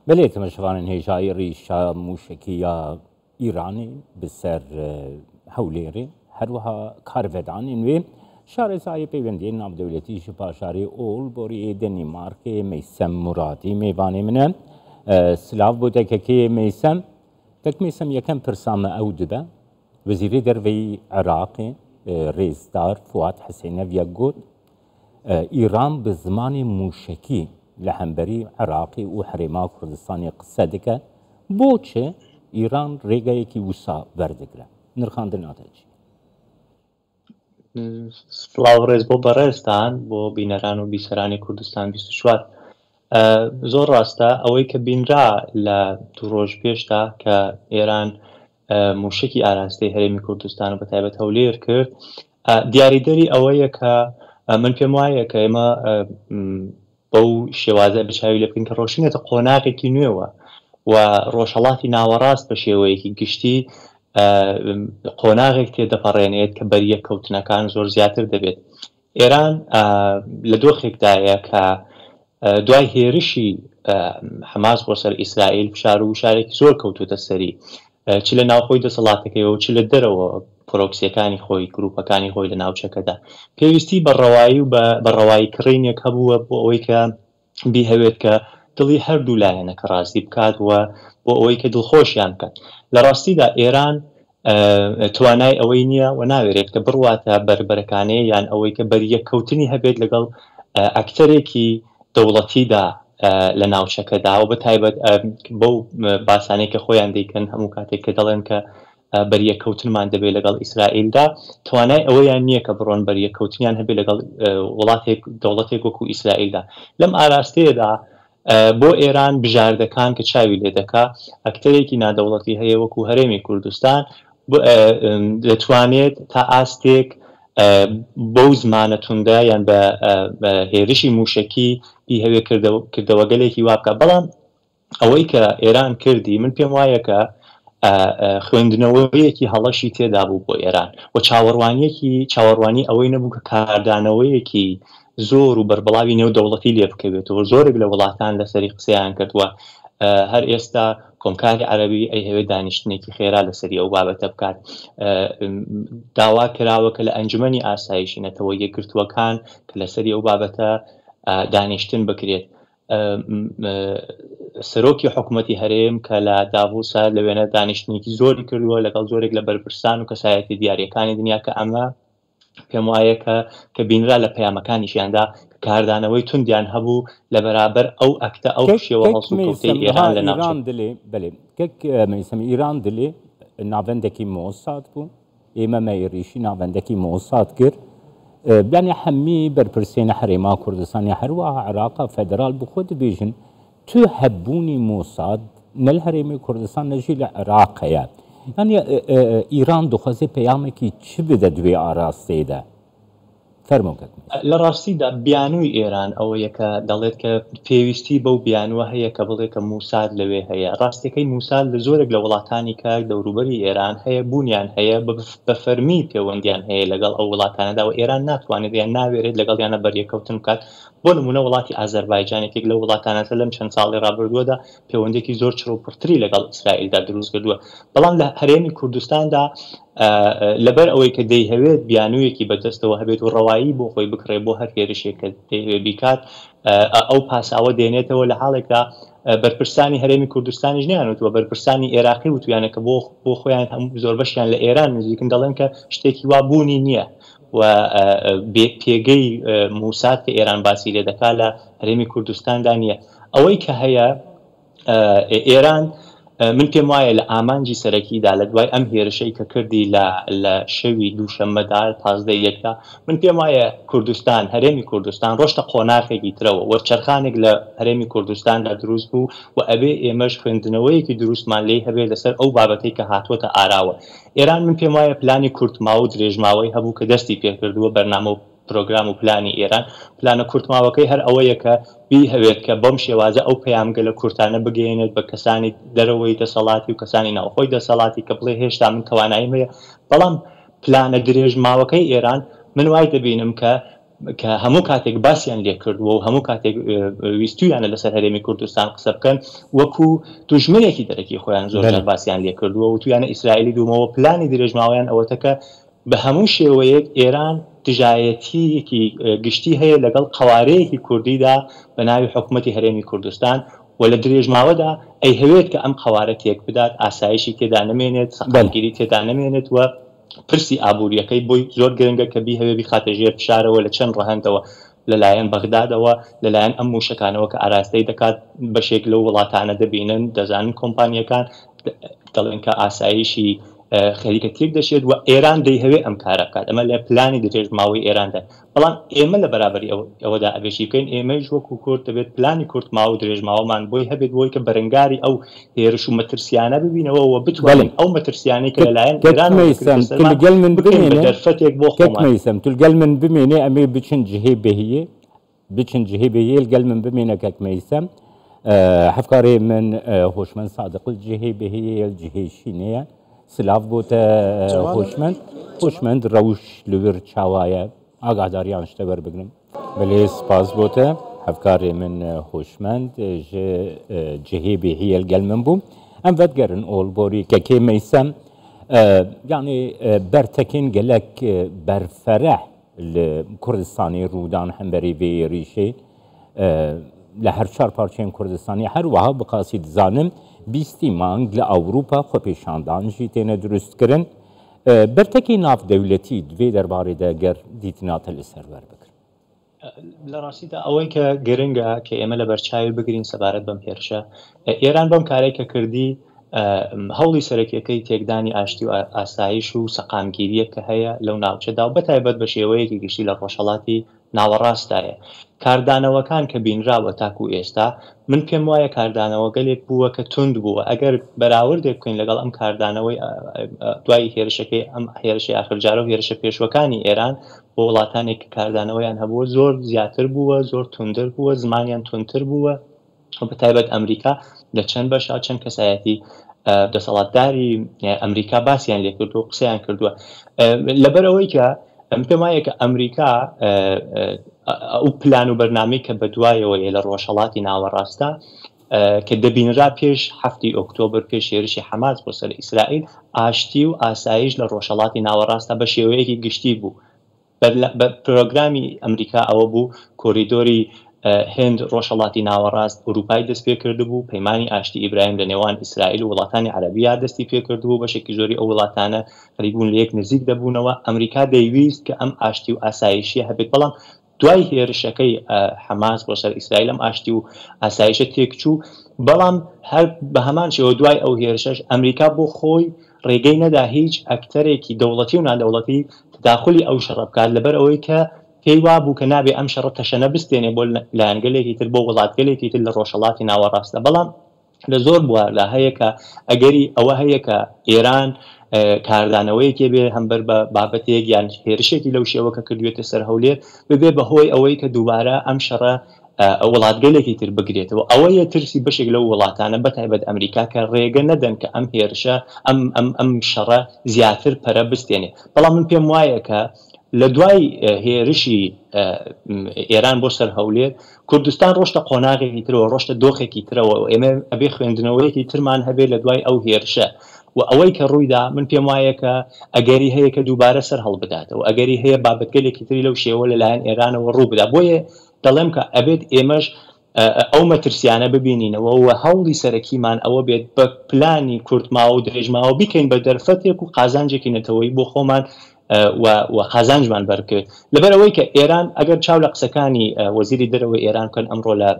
Belê temaşevanên hêjayî rîşa mûşekî ya Îranê bi ser Hewlêrê herwiha karvedanên wê şarezayê peywendiyên navdewletî ji bajarê Olborî yê Denîmarkê Meysem Muradî mêvanê min e. Silav bo te kekê Meysem. Kek Meysem yekem pirsa me ew dibe Wezîrê Derveyî Iraqê Rêzdar Fuad Hisênev yek got, Îran bi zimanê mûşekî li hemberî Iraqê û Herêma Kurdistanê qise dike, bo çi Îran rêgeyekî wisa werdigire? Nirxandina te çi ye? Silav û rêz bo berêztan, bo bîneran û bîseranê Kurdistan 24. Zor rast e ئەوەی کە بینرا لە دوو ڕۆژ پێشدا کە ئێران مووشەکی ئاراستەی هەرێمی کوردستان و بە تایبەت هەولێر کرد دیاریدەری ئەوەیە کە من پێم وایە کە ئێمە بەو شێوازە بچاوی لێ بکەین کە ڕۆشتینەتە قۆناغێکی نوێوە و ڕۆژهەڵاتی ناوەڕاست بە شێوەیەکی گشتی قۆناغێک تێدەپەڕێنێت کە بەریەککەوتنەکان زۆر زیاتر دەبێت. ئێران لە دۆخێکدایە کە دوای هێرشی حەماس بۆ سەر ئیسرائیل فشار و گوشارێکی زۆر کەوتووەتە سەری چ لە ناوخۆی دەسەڵاتەکەیەوە چ لە دەرەوە پرۆکسیەکانی خۆی گروپەکانی خۆی لە ناوچەکەدا پێویستی بە ڕەوایی و بە ڕەوایی کڕینێک هەبووە بۆ ئەوەی کە بیهەوێت کە دڵی هەردوو لایەنەکە ڕازی بکات و بۆ ئەوەی کە دڵخۆشیان بکات لە ڕاستیدا ئێران توانای ئەوەی نییە و ناوێرێت کە بڕواتە بەربەرەکانێ یان ئەوەی کە بەریەککەوتنی هەبێت لەگەڵ ئەکتەرێکی دەوڵەتیدا لە ناوچەکەدا و بە تایبەت بەو باسانەی کە خۆیان دەیکەن هەموو کاتێک کە دەڵێن کە بەریەککەوتنمان دەبێت لەگەڵ ئیسرائیلدا توانای ئەوەیان نییە کە بڕۆن بەریەککەوتنیان هەبێت لەگەڵ وڵاتێک دەوڵەتێک وەکو ئیسرائیلدا لەم ئاراستەیەدا بۆ ئێران بژاردەکان کە چاوی لێ دەکا ئەکتەرێکی نادەوڵەتی هەیە وەکو هەرێمی کوردستان دەتوانێت تا ئاستێک بەو زمانە توندە یان بە هێرشی مووشەکی بیهەوێ کردەوەگەلێکی وا بکات بەڵام ئەوەی کە ئێران کردی من پێم وایە کە خوێندنەوەیەکی هەڵەشی تێدا بوو بۆ ئێران و چاوەڕوانیەکی چاوەڕوانی ئەوەی نەبوو کە کاردانەوەیەکی زۆر و بەربڵاوی نێو دەوڵەتی لێ بکەوێتەوە زۆرێک لە وڵاتان لەسەری قسەیان کردووە هەر ئێستا کۆمکاری عەربی ئەیهەوێت دانیشتنێکی خێرا لەسەری ئەو بابەتە بکات داوا کراوە کە لە ئەنجومەنی ئاسایشی نەتەوە یەکگرتووەکان کە لەسەری ئەو بابەتە دانیشتن بکرێت سەرۆکی حکوومەتی هەرێم کە لە داڤوسە لە وێنە دانیشتنێکی زۆری کردووە لەگەڵ زۆرێک لە بەرپرسان و کەسایەتی دیارەکانی دنیا کە ئەمە پێم وایە کە کە بینرا لە پەیامەکانیشیاندا کاردانەوەی توندیان هەبوو لە بەرابەر ئەو ئەکتە ئەو شێوە هەڵسوکەوتەی ئێران لە ناوچە. دلێ بەلێ کەک مەیسەم ئیران دلێ ناڤەندەکی مۆساد بوو ئێمە مە ئێریشی ناڤەندەکی مۆساد کرد یانی حەمی بەرپرسێن هەرێما کوردستان یا هەروەها عراقا فەدرال بخۆ دبێژن تو هەبوونی مۆساد نە لە هەرێمی کوردستان نە ژی لە عراق هەیە یانی ئیران دخوازێ پەیامێکی چ بدە دوێ ئاراستەیدا فەرموو کاک مەجید. لە ڕاستیدا بیانووی ئێران ئەوەیە کە دەڵێت کە پێویستی بەو بیانووە هەیە کە بڵێ کە موساد لەوێ هەیە. ڕاستیەکەی موساد لە زۆرێک لە وڵاتانی کە دەوروبەری ئێران هەیە بوونیان هەیە بە فەرمی پێوەندیان هەیە لەگەڵ ئەو وڵاتانەدا و ئێران ناتوانێت یان ناوێرێت لەگەڵیانە بەریەککەوتن بکات. بۆ نموونە وڵاتی ئازەربایجان یەکێک لەو وڵاتانەسە لەم چەند ساڵەی ڕابردووەدا پێوەندیەکی زۆر چڕ و پڕتری لەگەڵ ئیسرائیلدا دروست کردووە. بەڵام لە هەرێمی کوردستاندا لەبەر ئەوەی کە دەیهەوێت بیانوویەکی بەدەستەوە هەبێت و ڕەوایی بۆ خۆی بکڕێ بۆ هەر هێرشێک کە دەیهەوێت بیکات ئەو پاساوە دێنێتەوە لە حاڵێکدا بەرپرسانی هەرێمی کوردستانیش نەیانوتووە بەرپرسانی ئێراقی وتویانە کە بۆ بۆ خۆیان هەموو زۆربەشیان لە ئێران نزیکن دەڵێن کە شتێکی وا بوونی نییە و پێگەی موساد کە ئێران باسی لێ دەکات لە هەرێمی کوردستاندا نییە ئەوەی کە هەیە ئێران من پێم وایە لە ئامانجی سەرەکیدا لە دوای ئەم هێرشەی کە کردی لە لە شەوی دووشەممەدا 15 یەکدا من پێم وایە کوردستان هەرێمی کوردستان ڕۆشتە قۆناخێکی ترەوە وەرچەرخانێک لە هەرێمی کوردستاندا دروست بوو و ئەبێ ئێمەش خوێندنەوەیەکی دروستمان لێی هەبێ لەسەر ئەو بابەتەی کە هاتووەتە ئاراوە ئێران من پێم وایە پلانی کورتماوە و درێژماوەی هەبوو کە دەستی پێکردووە بەرنامە و پرۆگرام و پلانی ئێران، پلانە کورتماوەکەی هەر ئەوەیە کە بیهەوێت کە بەم شێوازە ئەو پەیامگەلە کورتانە بگەیەنێت بە کەسانی دەرەوەی دەسەڵاتی و کەسانی ناوخۆی دەسەڵاتی کە بڵێ هێشتا من تەواناییم هەیە، بەڵام پلانە درێژماوەکەی ئێران من وای دەبینم کە. کە هەموو کاتێک باسیان لێ کردووە و هەموو کاتێک ویستویانە لەسەر هەرێمی کوردستان قسە بکەن، وەکو دوژمنێکی دەرەکی خۆیان زۆر جار باسیان لێ کردووە، وتویانە ئیسرائیلی دوومەوە پلانی درێژماوەیان ئەوەتە کە بە هەموو شێوەیەک ئێران دژایەتییەکی گشتی هەیە لەگەڵ قەوارەیەکی کوردیدا بە ناوی حکومەتی هەرێمی کوردستان و لە درێژماوەدا ئەیهەوێت کە ئەم قەوارە تێک بدات، ئاسایشی تێدا نەمێنێت، سەقامگیری تێدا نەمێنێت و پرسی ئابوورییەکەی بۆی زۆر گرنگە کە بیهەوێ بیخاتە ژێر فشارەوە لە چەند ڕەهەندەوە، لەلایەن بەغدادەوە، لەلایەن ئەم مووشەکانەوە کە ئاراستەی دەکات، بەشێک لەو وڵاتانە دەبینن، دەزانن کۆمپانییەکان دەڵێن کە ئاسایشی خەریکە تێک دەچێت و ئێران دەیهەوێ ئەم کارە بکات، ئەمە لە پلانی درێژماوەی ئێراندا. بەڵام ئێمە لە بەرابەری ئەوەدا ئەبێ چی بکەین؟ ئێمەیش وەکو کورد دەبێت پلانی کورتماوە و درێژماوەمان بۆی هەبێت بۆی کە بەرەنگاری ئەو هێرش و مەترسیانە ببینەوە و بتوانین ئەو مەترسیانەی کە لەلایەن ئێرانەوە دەکرێتە سەرمان بکەین بە دەرفەتێک بۆ خۆمان. مەیسەم تو لگەل من بمێنێ ئەمێ بچن جهێ بهیێ بچن جهێ بهیێ لگەل من بمێنە کەک مەیسەم هەفکارێ من هۆشمەند سادق جهێ بهیێ جهێ شینەیە سلاڤ بۆ تە هۆشمەند هۆشمەند ڕەوش لور چاوایە ئاگاداریان شتە وەربگرم. بەلێ سپاس بۆ تە هەڤکارێ من هۆشمەند ژ جهێ بێهیەل گەل من بوو ئەم ڤەدگەرن ئۆڵ بۆری کەکێ مەیسەم یانێ بەرتەکێن گەلەک بەرفەرەح لە کوردستانی ڕوودان هەمبەری ڤێ ێریشێ لە هەر چوار پارچەیان کوردستانی هەروەها بقاسی دزانم بیستی مانگ لە ئەوروپا خۆپێشاندان ژی تێنە دروستکردن بەرتەکی ناودەولەتی دوێ دەربارەی دە گەر دیتناتە لەسەر وەربگرن. لە ڕاستیدا ئەوەی کە گرنگە کە ئێمە لە بەرچاوی بگرین سەبارەت بەم هێرشە، ئێران بەم کارەی کە کردی هەوڵی سەرەکیەکەی تێکدانی ئاشتی و ئاسایش و سەقامگیریە کە هەیە لەو ناوچەدا و بەتایبەت بە شێوەیەکی گشتی لە ڕۆژهەڵاتی ناوەڕاستدایە. کاردانەوەکان کە بینراوە تاکوو ئێستا، من پێم وایە کاردانەوەگەلێک بووە کە توند بووە. ئەگەر بەراوردێک بکەین لەگەڵ ئەم کاردانەوەی دوای هێرشەکەی ئەم هێرشەی ئاخر جارە و هێرشە پێشووەکانی ئێران بۆ وڵاتانێک کە کاردانەوەیان هەبووە زۆر زیاتر بووە، زۆر توندر بووە، زمانیان توندتر بووە. و بە تایبەت ئەمریکا لە چەند بەشا چەند کەسایەتی دەسەڵاتداری ئەمریکا باسیان لێکردو و قسەیان کردووە لەبەر ئەوەی کە ئەم پێم وایە کە ئەمریکا ئەو پلان و بەرنامەی کە بەدوایەوەیە لە ڕۆژهەڵاتی ناوەڕاستە کە دەبینرا پێش هەفتی ئۆکتۆبر پێش هێرشی حەماس بۆ سەر ئیسرائیل ئاشتی و ئاسایش لە ڕۆژهەڵاتی ناوەڕاستە بە شێوەیەکی گشتی بوو بە پرۆگرامی ئەمریکا ئەوە بوو کۆریدۆری هێند ڕۆژهەڵاتی ناوەڕاست ئوروپای دەست پێ کردبوو، پەیمانی ئاشتی ئیبراهیم لە نێوان ئیسرائیل و وڵاتانی عەرەبیا دەستی پێ کردبوو، بەشێکی زۆری ئەو وڵاتانە خەریک بوون لە یەک نزیک دەبوونەوە، ئەمریکا دەیویست کە ئەم ئاشتی و ئاسایشیە هەبێت، بەڵام دوای هێرشەکەی حەماس بۆ سەر ئیسرائیل ئەم ئاشتی و ئاسایشە تێکچوو، بەڵام هەر بە هەمان شێوە دوای ئەو هێرشەش ئەمریکا بۆ خۆی ڕێگەی نەدا هیچ ئەکتەرێکی دەوڵەتی و نادەوڵەتی تەداخولی ئەو شەڕە بکات لەبەر ئەوەی کە پێی وابوو کە نابێ ئەم شەڕە تەشەنە بستێنێ بۆ لایەنگەلێکی تر بۆ وڵاتگەلێکی تر لە ڕۆژهەڵاتی ناوەڕاستدا بەڵام لە زۆر بواردا هەیە کە ئەگەری ئەوە هەیە کە ئێران کاردانەوەیەکی بێ هەمبەر بە بابەتێک یان هێرشێکی لەو شێوە کە کردوێتە سەر هەولێر ببێ بە هۆی ئەوەی کە دووبارە ئەم شەڕە وڵاتگەلێکی تر بگرێتەوە. ئەوەیە ترسی بەشێک لەو وڵاتانە بە تایبەت ئەمریکا کە ڕێگە نەدەن کە ئەم هێرشە ئەم ئەم ئەم شەڕە زیاتر پەرە بستێنێ. بەڵام من پێم وایە کە لە دوای هێرشی ئێران بۆ سەر هەولێر کوردستان ڕۆشتە قۆناغێکی ترەوە ڕۆشتە دۆخێکی ترەوە و ئێمە ئەبێ خوێندنەوەیەکی ترمان هەبێ لە دوای ئەو هێرشە و ئەوەی کە ڕوویدا من پێم وایە کە ئەگەری هەیە کە دووبارە سەر هەڵبداتەوە ئەگەری هەیە بابەتگەلێکی تری لەو شێوە لەلایەن ئێرانەوە ڕوو بدا بۆیە دەڵێم کە ئەبێت ئێمەش ئەو مەترسیانە ببینینەوە و هەوڵی سەرەکیمان ئەوە بێت بە پلانی کورتماوە و درێژماوە بیکەین بە دەرفەتێک و قازانجێکی نەتەوەیی بۆ خۆمان و قازانجمان بەربکەوێت. لەبەر ئەوەی کە ئێران ئەگەر چاو لە قسەکانی وەزیری دەرەوەی ئێران بکەن ئەمڕۆ لە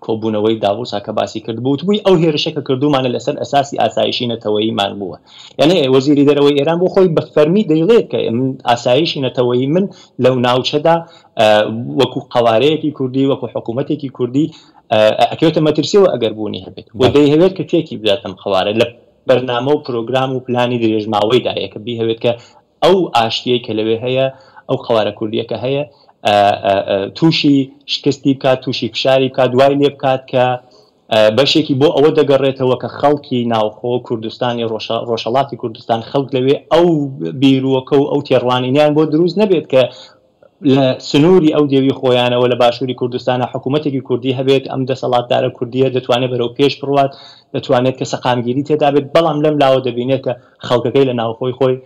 کۆبوونەوەی داڤوسا کە باسی کردبوو وتبووی ئەو هێرشە کە کردوومانە لەسەر ئەساسی ئاسایشی نەتەوەییمان بووە. یانێ وەزیری دەرەوەی ئێران بۆ خۆی بە فەرمی دەیڵێت کە من ئاسایشی نەتەوەیی من لەو ناوچەدا وەکو قەوارەیەکی کوردی وەکو حکوومەتێکی کوردی ئەکەوێتە مەترسیەوە ئەگەر بوونی هەبێت و دەیهەوێت کە تێکی بدات ئەم قەوارە لە بەرنامە و پرۆگرام و پلانی درێژماوەیدایە کە بیهەوێت کە ئەو ئاشتیەی کە لەوێ هەیە ئەو قەوارە کوردیە کە هەیە تووشی شکستی بکات تووشی فشاری بکات وای لێ بکات کە بەشێکی بۆ ئەوە دەگەڕێتەوە کە خەڵکی ناوخۆ کوردستانی ڕۆژهەڵاتی کوردستان خەڵک لەوێ ئەو بیرۆکە و ئەو تێڕوانینیان بۆ دروست نەبێت کە لە سنووری ئەو دێوی خۆیانەوە لە باشووری کوردستانە حکوومەتێکی کوردی هەبێت، ئەم دەسەڵاتدارە کوردییە دەتوانێت بەرەو پێش بڕوات، دەتوانێت کە سەقامگیری تێدا بێت، بەڵام لەم لاوە دەبینێت کە خەڵکەکەی لە ناوخۆی خۆی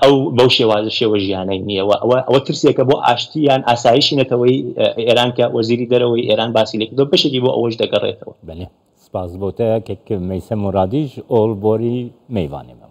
ئەو بەو شێوازە شێوە ژیانەی نییە و ئەوە ئەوە ترسێکە بۆ ئاشتی یان ئاسایشی نەتەوەیی ئێران کە وەزیری دەرەوەی ئێران باسی لێ کردووە، بەشێکی بۆ ئەوەش دەگەڕێتەوە. بەلێ سپاس بۆ تە کەک مەیسەم مورادیش ئۆڵ بۆری مەیڤانێ مە.